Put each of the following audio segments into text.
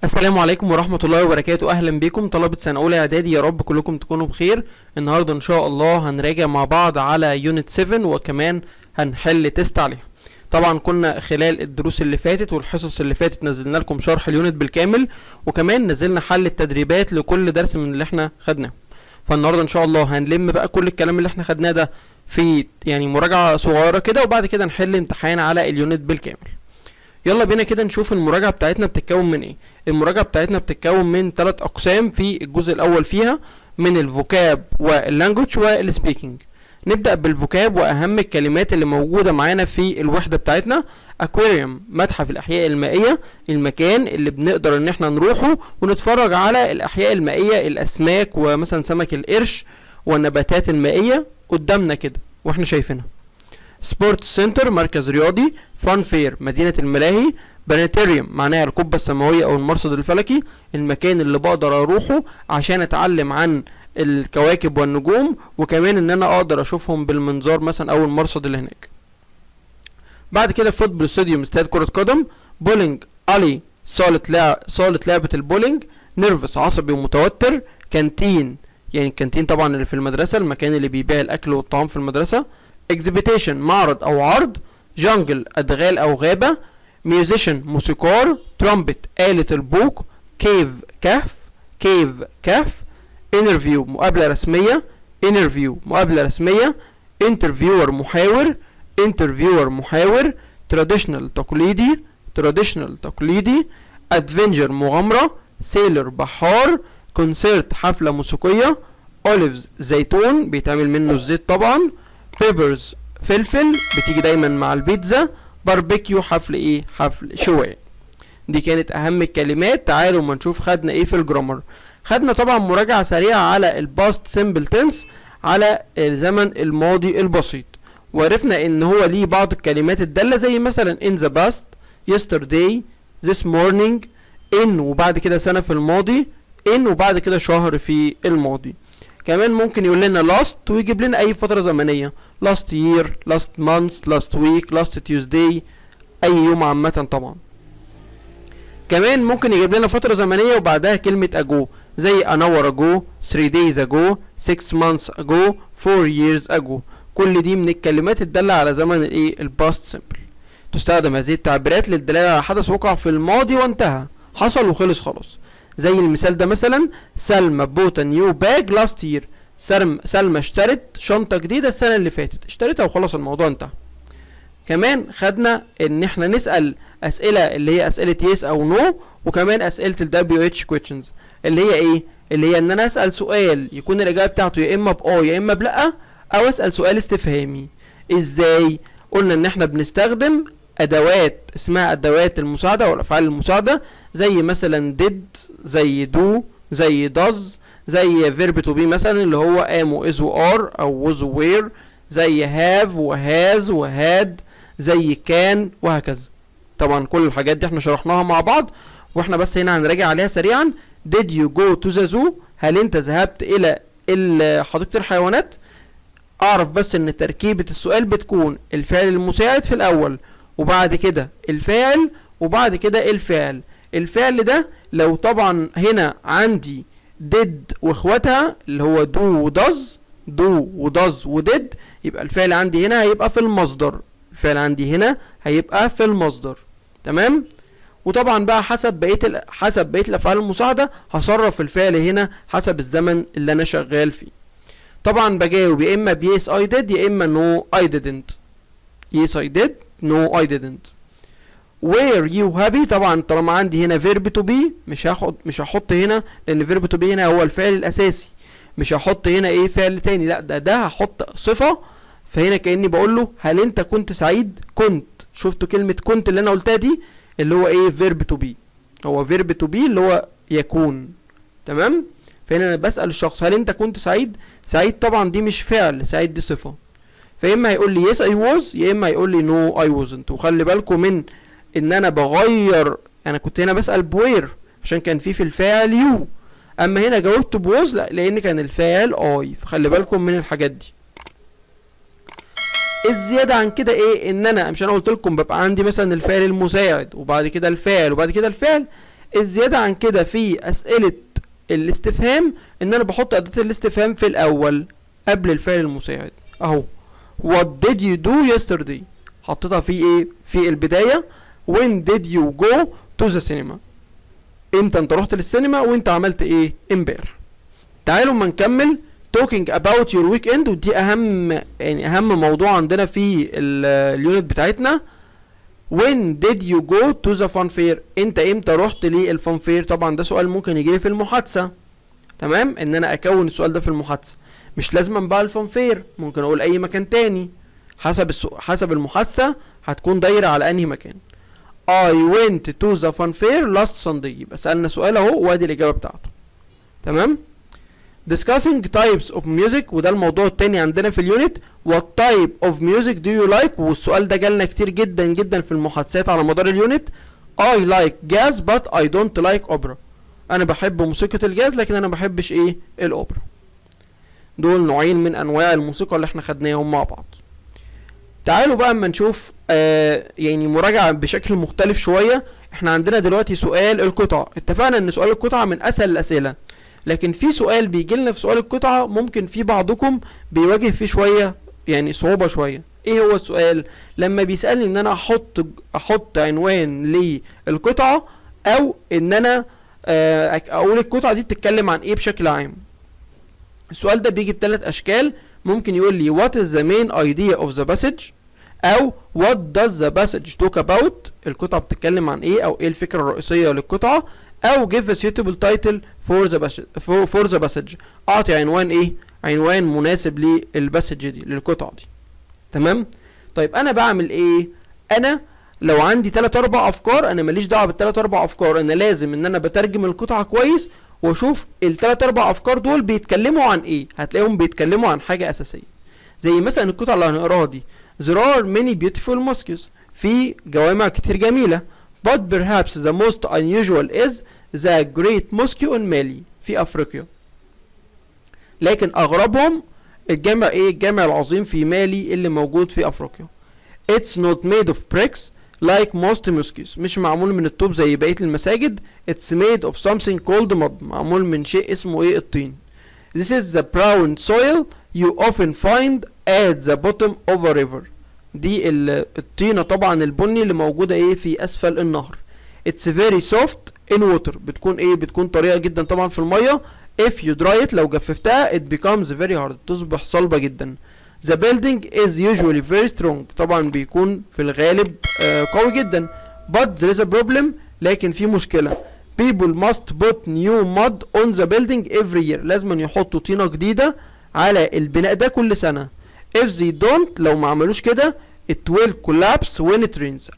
السلام عليكم ورحمة الله وبركاته. أهلا بكم طلبة سنة أولى إعدادي، يا رب كلكم تكونوا بخير. النهاردة إن شاء الله هنراجع مع بعض على unit 7 وكمان هنحل test عليها. طبعا كنا خلال الدروس اللي فاتت والحصص اللي فاتت نزلنا لكم شرح ال unit بالكامل، وكمان نزلنا حل التدريبات لكل درس من اللي احنا خدناه. فالنهارده ان شاء الله هنلم بقى كل الكلام اللي احنا خدناه ده في يعني مراجعة صغيرة كده، وبعد كده نحل امتحان على ال unit بالكامل. يلا بينا كده نشوف المراجعة بتاعتنا بتتكون من ايه. المراجعة بتاعتنا بتتكون من ثلاث اقسام. في الجزء الاول فيها من ال vocab وال language وال speaking. نبدأ بال vocab واهم الكلمات اللي موجودة معانا في الوحدة بتاعتنا. اكواريوم، متحف الاحياء المائية، المكان اللي بنقدر ان احنا نروحه ونتفرج على الاحياء المائية، الاسماك ومثلا سمك القرش والنباتات المائية قدامنا كده واحنا شايفينها. sport center، مركز رياضي. fun fair، مدينة الملاهي. planetarium معناها القبة السماوية أو المرصد الفلكي، المكان اللي بقدر أروحه عشان أتعلم عن الكواكب والنجوم، وكمان إن أنا أقدر أشوفهم بالمنظار مثلا أو المرصد اللي هناك. بعد كده football stadium، استاد كرة قدم. bowling alley، صالة لعبة البولينج. nervous، عصبي ومتوتر. كانتين، يعني الكانتين طبعا اللي في المدرسة، المكان اللي بيبيع الأكل والطعام في المدرسة. exhibition، معرض او عرض. jungle، ادغال او غابة. musician، موسيقار. ترامبت، آلة البوق. cave، كهف. cave، كهف. interview، مقابلة رسمية. interview، مقابلة رسمية. interviewer، محاور. interviewer، محاور. traditional، تقليدي. traditional، تقليدي. adventure، مغامرة. sailor، بحار. concert، حفلة موسيقية. olives، زيتون بيتعمل منه الزيت طبعا. peppers، فلفل، بتيجي دايما مع البيتزا. باربيكيو، حفل ايه؟ حفل شواء. دي كانت اهم الكلمات. تعالوا ما نشوف خدنا ايه في ال grammar. خدنا طبعا مراجعة سريعة على ال past simple tense، على الزمن الماضي البسيط، وعرفنا ان هو ليه بعض الكلمات الدالة، زي مثلا in the past، yesterday، this morning، in وبعد كده سنة في الماضي، in وبعد كده شهر في الماضي. كمان ممكن يقول لنا last ويجيب لنا اي فترة زمنية، last year، last month، last week، last Tuesday، اي يوم عامة طبعا. كمان ممكن يجيب لنا فترة زمنية وبعدها كلمة ago، زي an hour ago، 3 days ago، 6 months ago، 4 years ago. كل دي من الكلمات الدالة على زمن الايه؟ ال past simple. تستخدم هذه التعبيرات للدلالة على حدث وقع في الماضي وانتهى، حصل وخلص خلاص. زي المثال ده مثلا: سلمى bought a new bag last year. سلمى اشترت شنطة جديدة السنة اللي فاتت، اشتريتها وخلاص، الموضوع انتهى. كمان خدنا ان احنا نسأل اسئلة اللي هي اسئلة yes او no، وكمان اسئلة ال WH questions، اللي هي ايه؟ اللي هي ان انا اسأل سؤال يكون الاجابة بتاعته يا اما باه يا اما بلا، او اسأل سؤال استفهامي. ازاي؟ قلنا ان احنا بنستخدم ادوات اسمها ادوات المساعدة او الافعال المساعدة، زي مثلا did، زي do، زي does، زي verb to be مثلا اللي هو am و is و are او was و were، زي have و has و had، زي can، وهكذا. طبعا كل الحاجات دي احنا شرحناها مع بعض، واحنا بس هنا هنراجع عليها سريعا. did you go to the zoo؟ هل انت ذهبت الى حديقة الحيوانات؟ اعرف بس ان تركيبة السؤال بتكون الفعل المساعد في الاول، وبعد كده الفاعل، وبعد كده الفعل. الفعل ده لو طبعا هنا عندي did واخواتها، اللي هو do و does، do و does و did، يبقى الفعل عندي هنا هيبقى في المصدر. الفعل عندي هنا هيبقى في المصدر، تمام؟ وطبعا بقى حسب بقية الافعال المساعدة هصرف الفعل هنا حسب الزمن اللي انا شغال فيه. طبعا بجاوب يا اما ب yes I did يا اما no I didn't. yes I did، no I didn't. were you happy؟ طبعا طالما عندي هنا verb to be مش هحط هنا، لان verb to be هنا هو الفعل الاساسي، مش هحط هنا ايه؟ فعل تاني. لا، ده هحط صفة. فهنا كأني بقول له: هل انت كنت سعيد؟ كنت. شفتوا كلمة كنت اللي انا قلتها دي؟ اللي هو ايه؟ verb to be. هو verb to be اللي هو يكون، تمام؟ فهنا انا بسأل الشخص: هل انت كنت سعيد؟ سعيد طبعا دي مش فعل، سعيد دي صفة. فيا اما هيقول لي yes I was، يا اما هيقول لي no I wasn't. وخلي بالكم من ان انا بغير، انا كنت هنا بسأل ب were عشان كان في الفاعل you، اما هنا جاوبت ب was لا، لان كان الفاعل I. فخلي بالكم من الحاجات دي. الزيادة عن كده ايه؟ ان انا مش انا قلت لكم ببقى عندي مثلا الفعل المساعد وبعد كده الفاعل وبعد كده الفعل؟ الزيادة عن كده في اسئلة الاستفهام ان انا بحط اداة الاستفهام في الاول قبل الفعل المساعد. اهو what did you do yesterday، حطيتها في ايه؟ في البداية. when did you go to the cinema، امتى انت رحت للسينما وانت عملت ايه امبارح. تعالوا ما نكمل talking about your weekend، ودي اهم يعني اهم موضوع عندنا في ال unit بتاعتنا. when did you go to the fun fair، انت امتى رحت لل fun fair؟ طبعا ده سؤال ممكن يجي لي في المحادثة، تمام؟ ان انا اكون السؤال ده في المحادثة، مش لازم بقى ال fun fair، ممكن اقول اي مكان تاني حسب المحادثة هتكون دايرة على انهي مكان. I went to the fun fair last Sunday، يبقى سألنا سؤال اهو وادي الإجابة بتاعته. تمام. discussing types of music، وده الموضوع التاني عندنا في ال unit. what type of music do you like، والسؤال ده جالنا كتير جدا جدا في المحادثات على مدار ال unit. I like jazz but I don't like opera، انا بحب موسيقى الجاز لكن انا ما بحبش ايه؟ الاوبرا. دول نوعين من انواع الموسيقى اللي احنا خدناهم مع بعض. تعالوا بقى اما نشوف يعني مراجعة بشكل مختلف شوية. احنا عندنا دلوقتي سؤال القطعة، اتفقنا ان سؤال القطعة من اسهل الاسئلة، لكن في سؤال بيجي لنا في سؤال القطعة ممكن في بعضكم بيواجه فيه شوية يعني صعوبة شوية. ايه هو السؤال؟ لما بيسألني ان انا احط عنوان للقطعة، او ان انا اقول القطعة دي بتتكلم عن ايه بشكل عام. السؤال ده بيجي بثلاث اشكال. ممكن يقول لي what is the main idea of the passage، او what does the passage talk about، القطعة بتتكلم عن ايه او ايه الفكرة الرئيسية للقطعة، او give a suitable title for the passage، اعطي عنوان ايه؟ عنوان مناسب لل passage دي، للقطعة دي. تمام. طيب انا بعمل ايه؟ انا لو عندي 3 4 افكار، انا ماليش دعوه بالتلات اربع افكار، انا لازم ان انا بترجم القطعة كويس واشوف التلات اربع افكار دول بيتكلموا عن ايه. هتلاقيهم بيتكلموا عن حاجة اساسيه، زي مثلا القطعة اللي هنقراها دي: there are many beautiful mosques، في جوامع كتير جميله، but perhaps the most unusual is the great mosque in Mali، في افريقيا، لكن اغربهم الجامع ايه؟ الجامع العظيم في مالي اللي موجود في افريقيا. It's not made of bricks like most mosques، مش معمول من الطوب زي بقية المساجد. It's made of something called mud، معمول من شيء اسمه ايه؟ الطين. This is the brown soil you often find at the bottom of a river، دي الطينة طبعا البني اللي موجودة ايه؟ في اسفل النهر. It's very soft in water، بتكون ايه؟ بتكون طرية جدا طبعا في المية. If you dry it، لو جففتها، it becomes very hard، تصبح صلبة جدا. The building is usually very strong، طبعا بيكون في الغالب قوي جدا. But there is a problem، لكن في مشكلة. People must put new mud on the building every year، لازم يحطوا طينة جديدة على البناء ده كل سنة. If they don't، لو ما عملوش كده، it will collapse when it rains،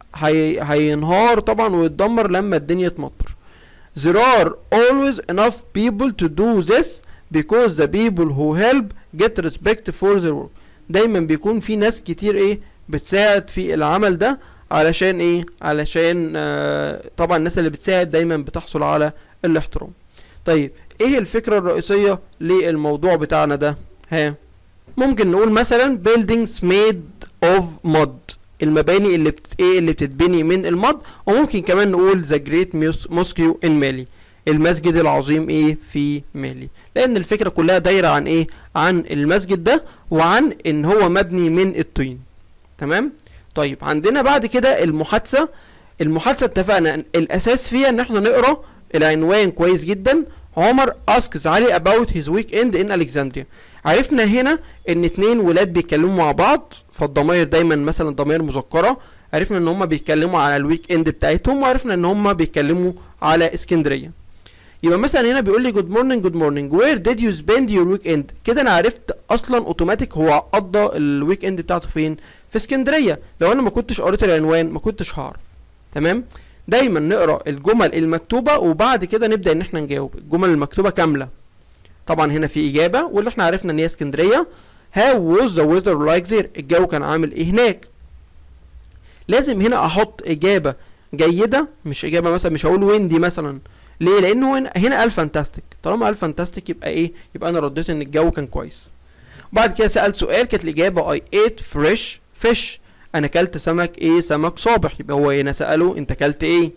هينهار طبعا ويتدمر لما الدنيا تمطر. There are always enough people to do this because the people who help get respect for their work. دايما بيكون في ناس كتير ايه؟ بتساعد في العمل ده، علشان ايه؟ علشان طبعا الناس اللي بتساعد دايما بتحصل على الاحترام. طيب ايه الفكرة الرئيسية للموضوع بتاعنا ده؟ ها، ممكن نقول مثلا buildings made of mud، المباني اللي ايه؟ اللي بتتبني من ال mud. وممكن كمان نقول the great mosque in Mali، المسجد العظيم ايه؟ في مالي، لان الفكرة كلها دايرة عن ايه؟ عن المسجد ده وعن ان هو مبني من الطين. تمام. طيب عندنا بعد كده المحادثة. المحادثة اتفقنا إن الاساس فيها ان احنا نقرا العنوان كويس جدا. عمر asks علي about his weekend in Alexandria. عرفنا هنا ان اتنين ولاد بيتكلموا مع بعض، فالضماير دايما مثلا ضماير مذكرة. عرفنا ان هما بيتكلموا على ال weekend بتاعتهم، وعرفنا ان هما بيتكلموا على اسكندرية. يبقى مثلا هنا بيقول لي good morning، good morning، where did you spend your weekend؟ كده انا عرفت اصلا اوتوماتيك هو قضى ال weekend بتاعته فين؟ في اسكندريه. لو انا ما كنتش قريت العنوان ما كنتش هعرف. تمام. دايما نقرا الجمل المكتوبة وبعد كده نبدا ان احنا نجاوب. الجمل المكتوبة كامله. طبعا هنا في اجابه، واللي احنا عرفنا ان هي اسكندريه. how was the weather like there؟ الجو كان عامل ايه هناك؟ لازم هنا احط اجابه جيده، مش اجابه مثلا، مش هقول windy مثلا. ليه؟ لانه هنا قال fantastic. طالما قال fantastic يبقى ايه؟ يبقى انا رديت ان الجو كان كويس. بعد كده سأل سؤال، كانت الاجابة I ate fresh fish، انا اكلت سمك ايه؟ سمك صابح. يبقى هو هنا سأله انت اكلت ايه.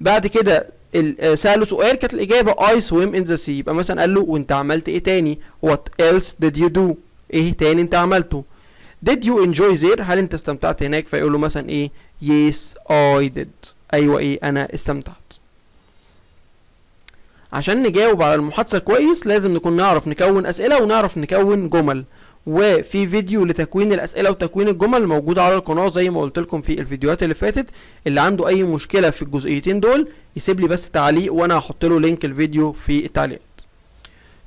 بعد كده سأله سؤال، كانت الإجابة I swim in the sea. يبقى مثلا قال له وانت عملت ايه تاني؟ what else did you do؟ ايه تاني انت عملته؟ did you enjoy there؟ هل انت استمتعت هناك؟ فيقول له مثلا ايه؟ yes I did، ايوه ايه، انا استمتعت. عشان نجاوب على المحادثة كويس لازم نكون نعرف نكون أسئلة ونعرف نكون جمل، وفي فيديو لتكوين الأسئلة وتكوين الجمل موجود على القناة زي ما قلت لكم في الفيديوهات اللي فاتت. اللي عنده أي مشكلة في الجزئيتين دول يسيب لي بس تعليق وأنا هحط له link الفيديو في التعليقات.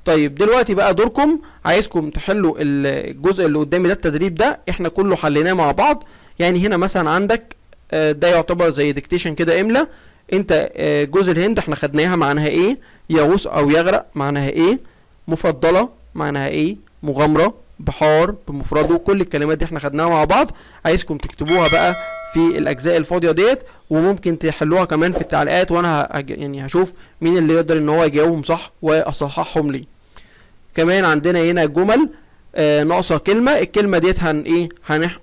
طيب، دلوقتي بقى دوركم، عايزكم تحلوا الجزء اللي قدامي ده. التدريب ده احنا كله حليناه مع بعض. يعني هنا مثلا عندك ده يعتبر زي dictation كده، املا انت. جوز الهند احنا خدناها، معناها ايه؟ يغوص او يغرق معناها ايه؟ مفضلة معناها ايه؟ مغامرة، بحار بمفرده. كل الكلمات دي احنا خدناها مع بعض. عايزكم تكتبوها بقى في الاجزاء الفاضية ديت، وممكن تحلوها كمان في التعليقات، وانا يعني هشوف مين اللي يقدر ان هو يجاوبهم صح واصححهم ليه. كمان عندنا هنا جمل ناقصه كلمه، الكلمة ديت هن ايه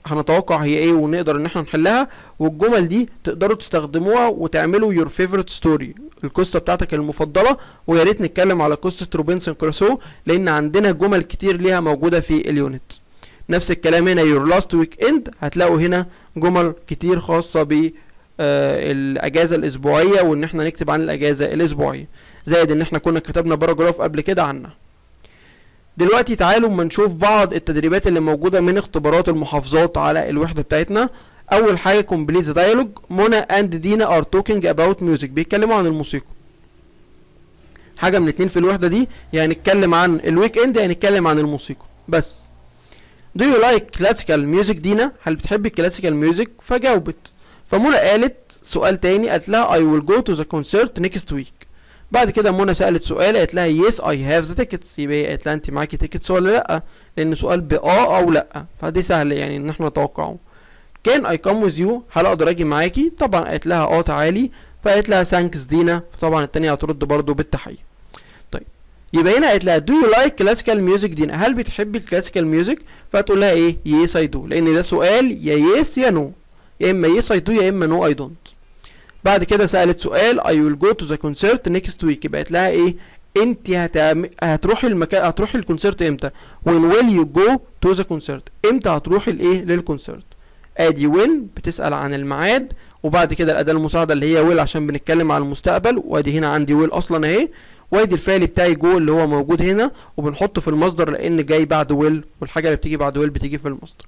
هنتوقع هي ايه ونقدر ان احنا نحلها. والجمل دي تقدروا تستخدموها وتعملوا your favorite story، القصة بتاعتك المفضله. ويا ريت نتكلم على قصة روبنسون كروسو لان عندنا جمل كتير ليها موجودة في ال unit. نفس الكلام هنا your last weekend، هتلاقوا هنا جمل كتير خاصة ب الاجازة الاسبوعية وان احنا نكتب عن الاجازة الاسبوعيه، زائد ان احنا كنا كتبنا paragraph قبل كده عنها. دلوقتي تعالوا اما نشوف بعض التدريبات اللي موجودة من اختبارات المحافظات على الوحدة بتاعتنا. أول حاجة complete the dialogue. منى and دينا are talking about music، بيتكلموا عن الموسيقى. حاجة من اتنين في الوحدة دي، يعني نتكلم عن ال weekend يعني نتكلم عن الموسيقى بس. Do you like classical music دينا؟ هل بتحبي ال classical music؟ فجاوبت. فمنى قالت سؤال تاني، قالت لها I will go to the concert next week. بعد كده منى سألت سؤال، قالت لها yes I have the tickets. يبقى هي قالت لها انت معاكي tickets ولا لا؟ لان سؤال بآه او لا، فدي سهل يعني ان احنا نتوقعه. can I come with you؟ هل اقدر اجي معاكي؟ طبعا قالت لها اه تعالي. فقالت لها thanks دينا، فطبعا التانية هترد برضو بالتحية. طيب، يبقى هنا قالت لها do you like classical music دينا؟ هل بتحبي ال classical music؟ فتقول لها ايه؟ yes I do، لان ده سؤال يا yes يا no، يا اما yes I do يا اما no I don't. بعد كده سألت سؤال I will go to the concert next week. يبقى قالت لها ايه؟ انت هتروحي المكان، هتروحي ال concert امتى؟ when will you go to the concert؟ امتى هتروحي الايه؟ لل concert. ادي when بتسأل عن الميعاد، وبعد كده الأداة المساعدة اللي هي will عشان بنتكلم عن المستقبل، وادي هنا عندي will اصلا اهي، وادي الفعل بتاعي go اللي هو موجود هنا وبنحطه في المصدر لان جاي بعد will، والحاجة اللي بتيجي بعد will بتيجي في المصدر.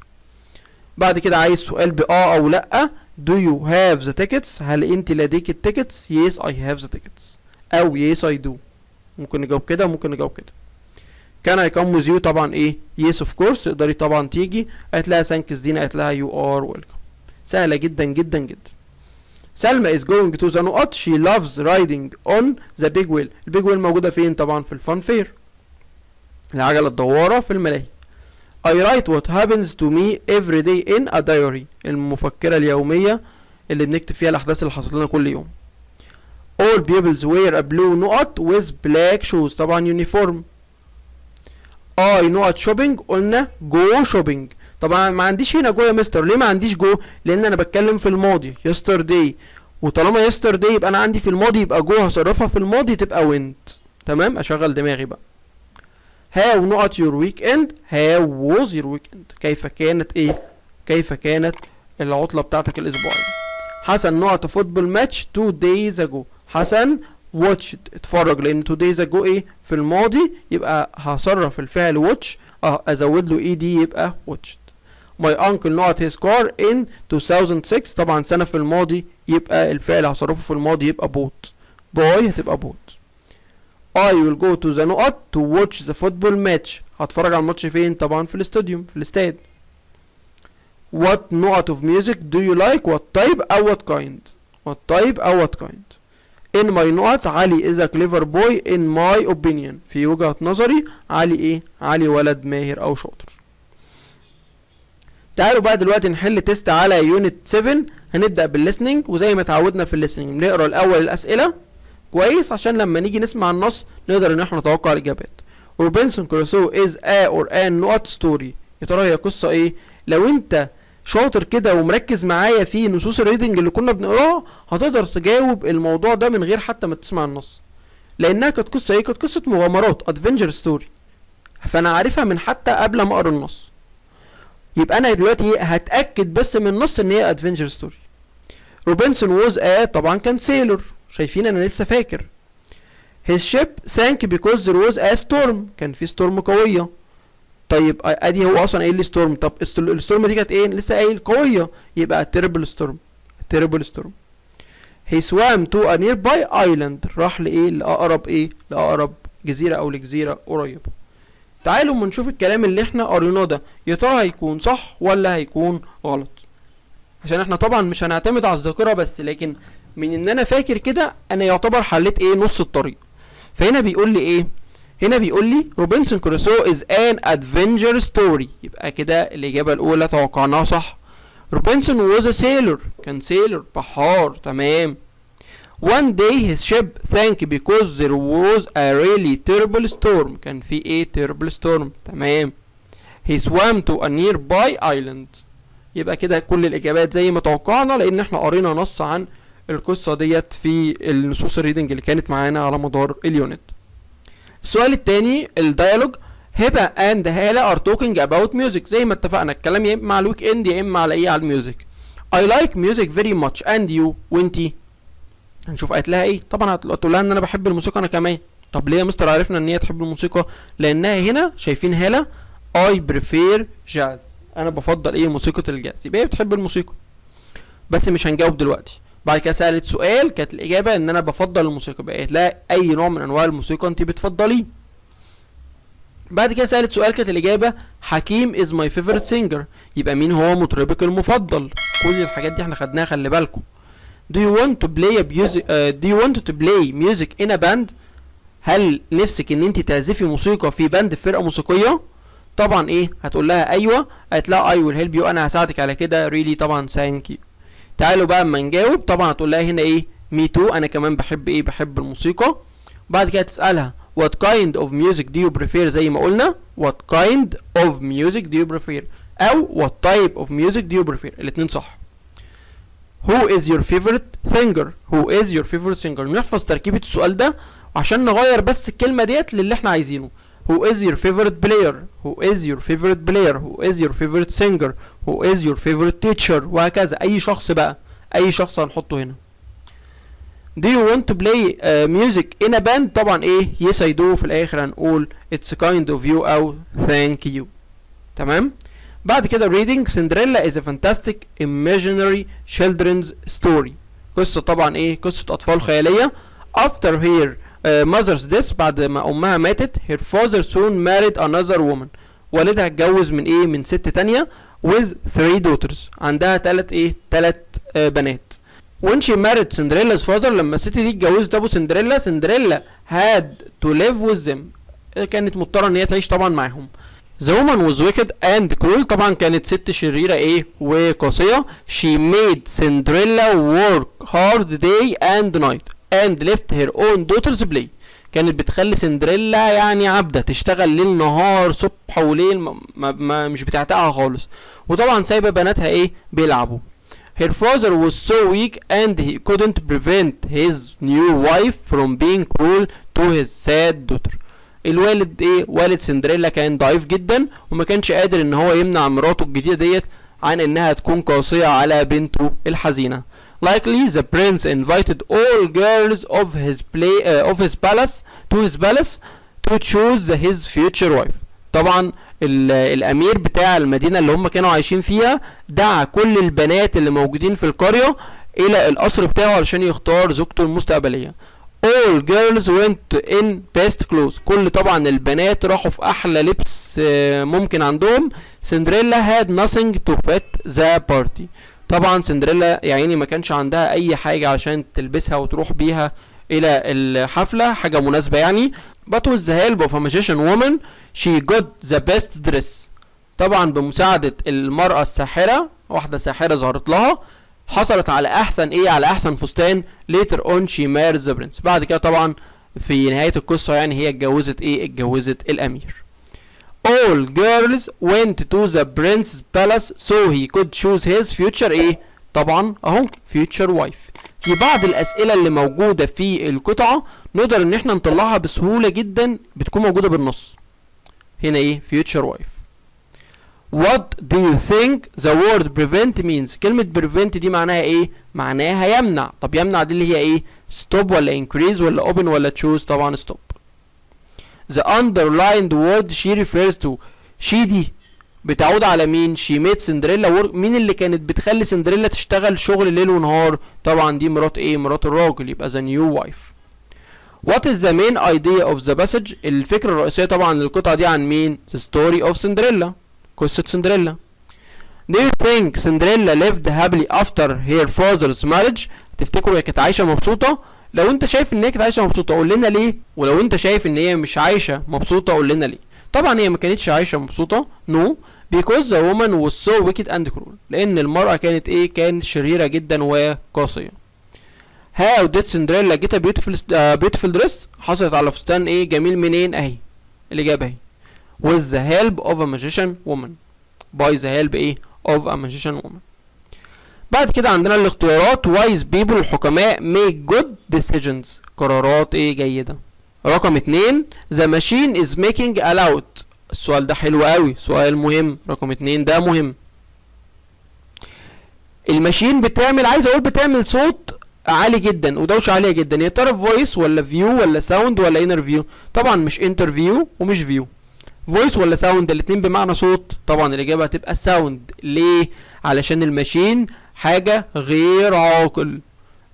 بعد كده عايز سؤال بآه او لأ. do you have the tickets؟ هل انت لديك ال tickets؟ yes I have the tickets او yes I do، ممكن نجاوب كده وممكن نجاوب كده. can I come with you؟ طبعا ايه؟ yes of course، تقدري طبعا تيجي. قالت لها thanks دينا، قالت لها you are welcome. سهلة جدا جدا جدا. سلمى is going to the نقط، she loves riding on the big wheel. ال big wheel موجودة فين؟ طبعا في ال fun fair، العجلة الدوارة في الملاهي. I write what happens to me every day in a diary، المفكرة اليومية اللي بنكتب فيها الأحداث اللي حصلت لنا كل يوم. All pupils wear a blue نقط with black shoes، طبعا uniform. I نقط shopping، قلنا go shopping. طبعا ما عنديش هنا go يا مستر. ليه ما عنديش go؟ لان انا بتكلم في الماضي yesterday، وطالما yesterday يبقى انا عندي في الماضي، يبقى go هصرفها في الماضي تبقى went. تمام، اشغل دماغي بقى. how نقط your weekend؟ how was your weekend؟ كيف كانت ايه؟ كيف كانت العطلة بتاعتك الاسبوعية؟ حسن نقط football match 2 days ago. حسن watched، اتفرج، لان 2 days ago ايه؟ في الماضي، يبقى هصرف الفعل watch ازود له ed يبقى watched. my uncle نقط his car in 2006، طبعا سنة في الماضي، يبقى الفعل هصرفه في الماضي يبقى bought، buy هتبقى bought. I will go to the نقط to watch the football match. هتفرج على الماتش فين؟ طبعا في الاستوديوم، في الاستاد. What نقط of music do you like؟ what type أو what kind؟ what type أو what kind؟ In my نقط علي is a clever boy in my opinion. في وجهة نظري علي ايه؟ علي ولد ماهر او شاطر. تعالوا بقى دلوقتي نحل test على unit 7. هنبدأ بال listening، وزي ما اتعودنا في ال listening بنقرا الاول الاسئلة كويس عشان لما نيجي نسمع النص نقدر ان احنا نتوقع الاجابات. روبنسون كروسو is a or an نقط story. يا ترى هي قصة ايه؟ لو انت شاطر كده ومركز معايا في نصوص ال reading اللي كنا بنقراها، هتقدر تجاوب الموضوع ده من غير حتى ما تسمع النص، لانها كانت قصة ايه؟ كانت قصة مغامرات، adventure story، فانا عارفها من حتى قبل ما اقرا النص. يبقى انا دلوقتي إيه؟ هتاكد بس من النص ان هي adventure story. Robinson was a، طبعا كان sailor. شايفين؟ انا لسه فاكر. his ship sank because there was a storm، كان في storm قوية. طيب، ادي هو اصلا قايل لي storm. طب ال storm دي كانت ايه؟ لسه قايل قوية، يبقى terrible storm، terrible storm. he swam to a nearby island، راح لايه؟ لاقرب ايه؟ لاقرب جزيرة او لجزيرة قريبة. تعالوا اما نشوف الكلام اللي احنا قريناه ده، يا ترى هيكون صح ولا هيكون غلط؟ عشان احنا طبعا مش هنعتمد على الذاكرة بس، لكن من ان انا فاكر كده انا يعتبر حليت ايه؟ نص الطريق. فهنا بيقول لي ايه؟ هنا بيقول لي Robinson Crusoe is an adventure story، يبقى كده الإجابة الأولى توقعناها صح. Robinson was a sailor، كان sailor، بحار، تمام. One day his ship sank because there was a really terrible storm، كان في ايه؟ terrible storm، تمام. He swam to a nearby island. يبقى كده كل الإجابات زي ما توقعنا، لأن احنا قرينا نص عن القصة ديت في النصوص ال reading اللي كانت معانا على مدار ال unit. السؤال التاني، ال dialogue: هبة and هالة are talking about music. زي ما اتفقنا، الكلام يا اما على ال weekend يا اما على ايه؟ على ال music. I like music very much، and you؟ وانتي؟ هنشوف قالت لها ايه. طبعا هتقول لها ان انا بحب الموسيقى انا كمان. طب ليه يا مستر عرفنا ان هي تحب الموسيقى؟ لانها هنا شايفين هالة؟ I prefer jazz، انا بفضل ايه؟ موسيقى الجاز. يبقى هي بتحب الموسيقى، بس مش هنجاوب دلوقتي. بعد كده سألت سؤال، كانت الإجابة إن أنا بفضل الموسيقى، بقت لها أي نوع من أنواع الموسيقى أنت بتفضليه؟ بعد كده سألت سؤال، كانت الإجابة حكيم is my favorite singer. يبقى مين هو مطربك المفضل؟ كل الحاجات دي احنا خدناها، خلي بالكم. Do you want to play a music do you want to play music in a band؟ هل نفسك ان انت تعزفي موسيقى في band، في فرقة موسيقية؟ طبعا ايه؟ هتقول لها ايوه. قالت لها I will help you، انا هساعدك على كده. really؟ طبعا thank you. تعالوا بقى اما نجاوب. طبعا هتقول لها هنا ايه؟ me too، انا كمان بحب ايه؟ بحب الموسيقى. بعد كده تسألها what kind of music do you prefer؟ زي ما قلنا، what kind of music do you prefer او what type of music do you prefer، الاتنين صح. who is your favorite singer؟ who is your favorite singer؟ نحفظ تركيبة السؤال ده عشان نغير بس الكلمة ديت للي احنا عايزينه. who is your favorite player؟ who is your favorite player؟ who is your favorite singer؟ who is your favorite teacher؟ وهكذا، اي شخص بقى، اي شخص هنحطه هنا. Do you want to play music in a band؟ طبعا ايه؟ yes I do. في الاخر هنقول it's kind of you او thank you، تمام. بعد كده reading: Cinderella is a fantastic imaginary children's story. قصة طبعا ايه؟ قصة أطفال خيالية. after her mother's death، بعد ما أمها ماتت، her father soon married another woman، والدها اتجوز من ايه؟ من ست تانية، with three daughters، عندها تلت ايه؟ تلت بنات. when she married Cinderella's father، لما الست دي اتجوزت ابو سندريلا، Cinderella had to live with them، كانت مضطرة ان هي تعيش طبعا معاهم. The woman was wicked and cruel، طبعا كانت ست شريرة ايه؟ وقاسية. She made Cinderella work hard day and night and left her own daughters play. كانت بتخلي سندريلا يعني عبدة، تشتغل ليل نهار، صبح وليل، ما مش بتعتقها خالص، وطبعا سايبة بناتها ايه؟ بيلعبوا. Her father was so weak and he couldn't prevent his new wife from being cruel to his sad daughter. الوالد ايه؟ والد سندريلا كان ضعيف جدا وما كانش قادر ان هو يمنع مراته الجديدة ديت عن انها تكون قاسية على بنته الحزينة. Likely the prince invited all girls of his palace to his palace to choose his future wife. طبعا الامير بتاع المدينة اللي هم كانوا عايشين فيها دعا كل البنات اللي موجودين في القرية الى القصر بتاعه علشان يختار زوجته المستقبلية. all girls went in best clothes، كل طبعا البنات راحوا في احلى لبس ممكن عندهم. Cinderella had nothing to fit the party. طبعا سندريلا يا عيني ما كانش عندها اي حاجة عشان تلبسها وتروح بيها الى الحفلة، حاجة مناسبة يعني. but with the help of a magician woman she got the best dress. طبعا بمساعدة المرأة الساحرة، واحدة ساحرة ظهرت لها، حصلت على احسن ايه؟ على احسن فستان. later on she married the prince. بعد كده طبعا في نهاية القصة يعني هي اتجوزت ايه؟ اتجوزت الامير. All girls went to the prince's palace so he could choose his future ايه؟ طبعا اهو future wife. في بعض الاسئلة اللي موجودة في القطعة نقدر ان احنا نطلعها بسهولة جدا، بتكون موجودة بالنص هنا، ايه؟ future wife. What do you think the word prevent means؟ كلمة prevent دي معناها ايه؟ معناها يمنع. طب يمنع دي اللي هي ايه؟ stop ولا increase ولا open ولا choose؟ طبعا stop. The underlined word she refers to، she دي بتعود على مين؟ she made Cinderella work، مين اللي كانت بتخلي سندريلا تشتغل شغل ليل ونهار؟ طبعا دي مرات ايه؟ مرات الراجل، يبقى the new wife. What is the main idea of the passage؟ الفكرة الرئيسية طبعا للقطعة دي عن مين؟ The story of Cinderella، قصة سندريلا. Do you think Cinderella lived happily after her father's marriage؟ تفتكروا هي كانت عايشة مبسوطة؟ لو انت شايف ان هي كانت عايشة مبسوطة قول لنا ليه، ولو انت شايف ان هي مش عايشة مبسوطة قول لنا ليه. طبعا هي ما كانتش عايشة مبسوطة، no، because the woman was so wicked and cruel، لان المرأة كانت ايه؟ كانت شريرة جدا وقاسية. How did Cinderella get a beautiful dress؟ حصلت على فستان ايه جميل منين؟ اهي الإجابة اهي، with the help of a magician woman، by the help ايه؟ of a magician woman. بعد كده عندنا الاختيارات. wise people، الحكماء، make good decisions، قرارات ايه؟ جيدة. رقم 2، the machine is making a loud، السؤال ده حلو قوي، سؤال مهم، رقم 2 ده مهم. ال machine بتعمل، عايز اقول بتعمل صوت عالي جدا ودوشه عالية جدا، يا ترى voice ولا view ولا sound ولا interview؟ طبعا مش interview ومش view. voice ولا sound؟ الاتنين بمعنى صوت. طبعا الاجابة هتبقى sound. ليه؟ علشان ال machine حاجة غير عاقل،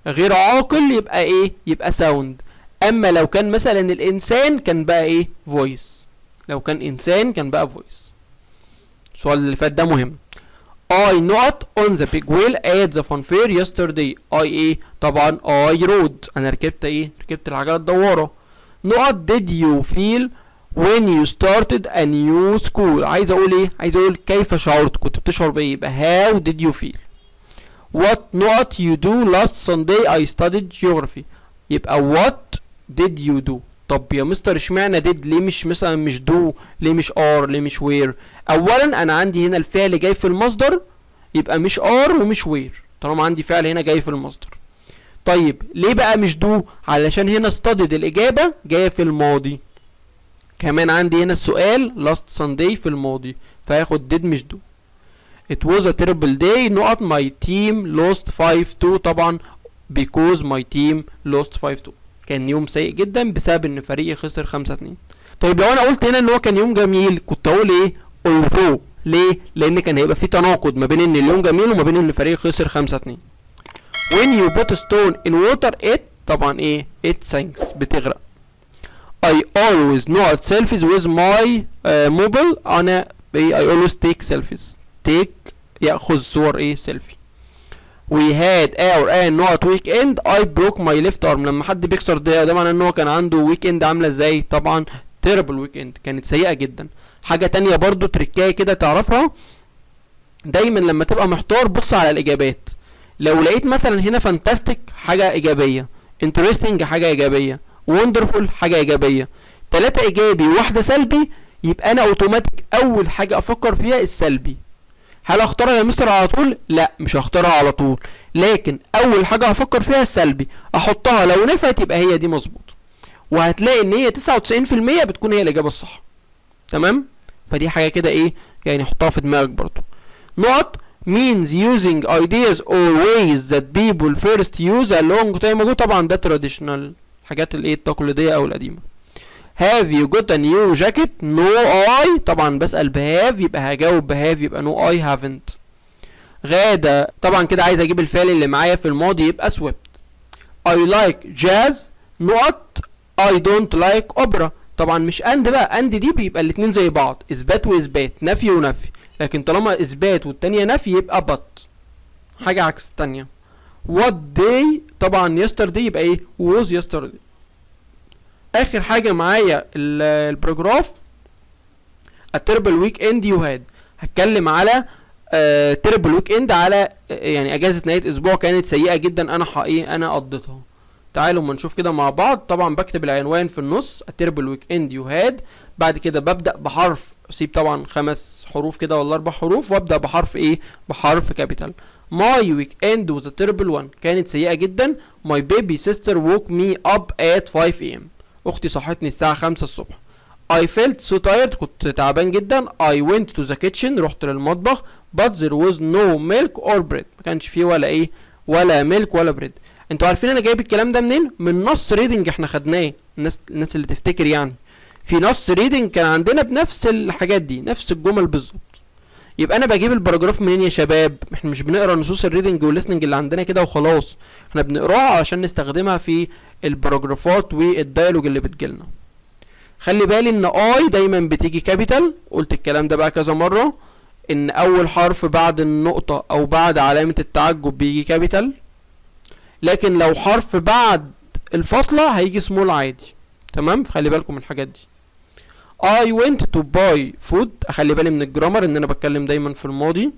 غير عاقل يبقى ايه؟ يبقى sound. اما لو كان مثلا الانسان كان بقى ايه؟ voice. لو كان انسان كان بقى voice. السؤال اللي فات ده مهم. I نقط on the big wheel at the fun fair yesterday. I ايه؟ طبعا I rode، انا ركبت ايه؟ ركبت العجلة الدوارة. نقط did you feel when you started a new school؟ عايز اقول ايه؟ عايز اقول كيف شعرت، كنت بتشعر بايه؟ يبقى how did you feel. What نقط you do last Sunday؟ I studied geography. يبقى what did you do. طب يا مستر اشمعنى did؟ ليه مش مثلا مش do؟ ليه مش are؟ ليه مش were؟ اولا انا عندي هنا الفعل جاي في المصدر، يبقى مش are ومش were طالما عندي فعل هنا جاي في المصدر. طيب ليه بقى مش do؟ علشان هنا studied الاجابة جاية في الماضي، كمان عندي هنا السؤال last Sunday في الماضي، فهاخد did مش do. It was a terrible day نقط my team lost 5-2. طبعا because my team lost 5-2، كان يوم سيء جدا بسبب ان فريقي خسر 5-2. طيب لو انا قلت هنا ان هو كان يوم جميل كنت اقول ايه؟ although. ليه؟ لان كان هيبقى في تناقض ما بين ان اليوم جميل وما بين ان فريقي خسر 5-2. When you put a stone in water it، طبعا ايه؟ it sinks، بتغرق. I always نقط selfies with my mobile. انا ايه؟ I always take selfies، take يأخذ صور ايه؟ سيلفي. We had our and نقط weekend، I broke my left arm. لما حد بيكسر ده، ده معناه ان هو كان عنده weekend عامله ازاي؟ طبعا terrible weekend، كانت سيئه جدا. حاجة تانية برضو، تريكايه كده تعرفها، دايما لما تبقى محتار بص على الاجابات. لو لقيت مثلا هنا fantastic حاجة ايجابيه، interesting حاجة ايجابيه، wonderful حاجة ايجابيه، تلاتة ايجابي وواحدة سلبي، يبقى انا اوتوماتيك اول حاجة افكر فيها السلبي. هل اختارها يا مستر على طول؟ لا، مش هختارها على طول، لكن اول حاجة هفكر فيها السلبي، احطها، لو نفعت يبقى هي دي مظبوط، وهتلاقي ان هي 99% بتكون هي الاجابة الصح. تمام؟ فدي حاجة كده ايه يعني، حطها في دماغك برضو. نقط means using ideas or ways that people first use a long time ago. طبعا ده traditional، الحاجات الايه؟ التقليدية او القديمه. Have you got a new jacket؟ No I، طبعا بسأل ب have يبقى هجاوب ب have، يبقى no I haven't. غادة، طبعا كده عايز اجيب الفعل اللي معايا في الماضي، يبقى swept. I like jazz نقط I don't like opera. طبعا مش and بقى، and دي بيبقى الاتنين زي بعض، اثبات واثبات، نفي ونفي، لكن طالما اثبات والتانية نفي يبقى but، حاجة عكس التانية. what day؟ طبعا yesterday، يبقى ايه؟ was yesterday. اخر حاجة معايا ال paragraph a terrible weekend you had. هتكلم على terrible weekend، على يعني اجازة نهاية اسبوع كانت سيئة جدا، انا حقيقي انا قضيتها. تعالوا نشوف. تعالوا ما نشوف كده مع بعض. طبعا بكتب العنوان في النص، a terrible weekend you had. بعد كده ببدأ بحرف، سيب طبعا خمس حروف كده ولا اربع حروف، وابدأ بحرف ايه؟ بحرف capital. My weekend was a terrible one، كانت سيئة جدا. My baby sister woke me up at 5 am، اختي صحتني الساعة 5 الصبح. I felt so tired، كنت تعبان جدا. I went to the kitchen، رحت للمطبخ، but there was no milk or bread، ما كانش فيه ولا ايه؟ ولا milk ولا bread. انتوا عارفين انا جايب الكلام ده منين؟ من نص reading احنا خدناه. الناس اللي تفتكر يعني، في نص reading كان عندنا بنفس الحاجات دي، نفس الجمل بالظبط. يبقى انا بجيب ال paragraph منين يا شباب؟ احنا مش بنقرا نصوص ال reading وال listening اللي عندنا كده وخلاص، احنا بنقراها عشان نستخدمها في ال paragraphات وال dialogue اللي بتجيلنا. خلي بالي ان I دايما بتيجي capital، قلت الكلام ده بقى كذا مره، ان اول حرف بعد النقطه او بعد علامه التعجب بيجي capital، لكن لو حرف بعد الفاصله هيجي سمول عادي، تمام؟ فخلي بالكم من الحاجات دي. I went to buy food، اخلي بالي من ال grammar ان انا بتكلم دايما في الماضي،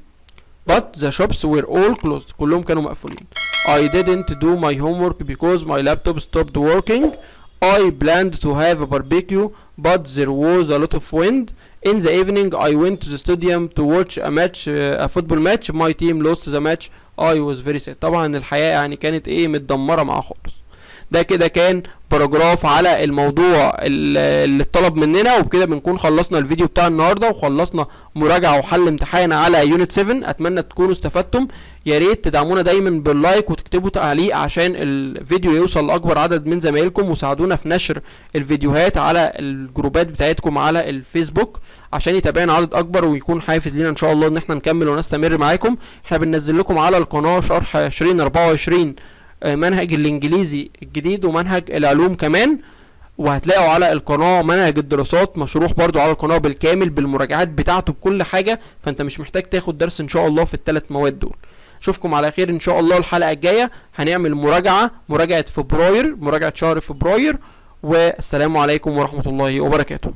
but the shops were all closed، كلهم كانوا مقفولين. I didn't do my homework because my laptop stopped working. I planned to have a barbecue, but there was a lot of wind. In the evening, I went to the stadium to watch a match, a football match. My team lost the match. I was very sad. طبعا الحياة يعني كانت ايه؟ متدمرة معاه خالص. ده كده كان paragraph على الموضوع اللي اتطلب مننا، وبكده بنكون خلصنا الفيديو بتاع النهارده وخلصنا مراجعه وحل امتحان على unit 7. اتمنى تكونوا استفدتم. يا ريت تدعمونا دايما بال like وتكتبوا تعليق عشان الفيديو يوصل لاكبر عدد من زمايلكم، وساعدونا في نشر الفيديوهات على الجروبات بتاعتكم على الفيسبوك عشان يتابعنا عدد اكبر ويكون حافز لينا ان شاء الله ان احنا نكمل ونستمر معاكم. احنا بننزل لكم على القناة شرح 2024، منهج الانجليزي الجديد ومنهج العلوم كمان، وهتلاقوا على القناة منهج الدراسات مشروح برضو على القناة بالكامل، بالمراجعات بتاعته، بكل حاجة، فانت مش محتاج تاخد درس ان شاء الله في الثلاث مواد دول. اشوفكم على خير ان شاء الله. الحلقة الجاية هنعمل مراجعة، مراجعة فبراير، مراجعة شهر فبراير. والسلام عليكم ورحمة الله وبركاته.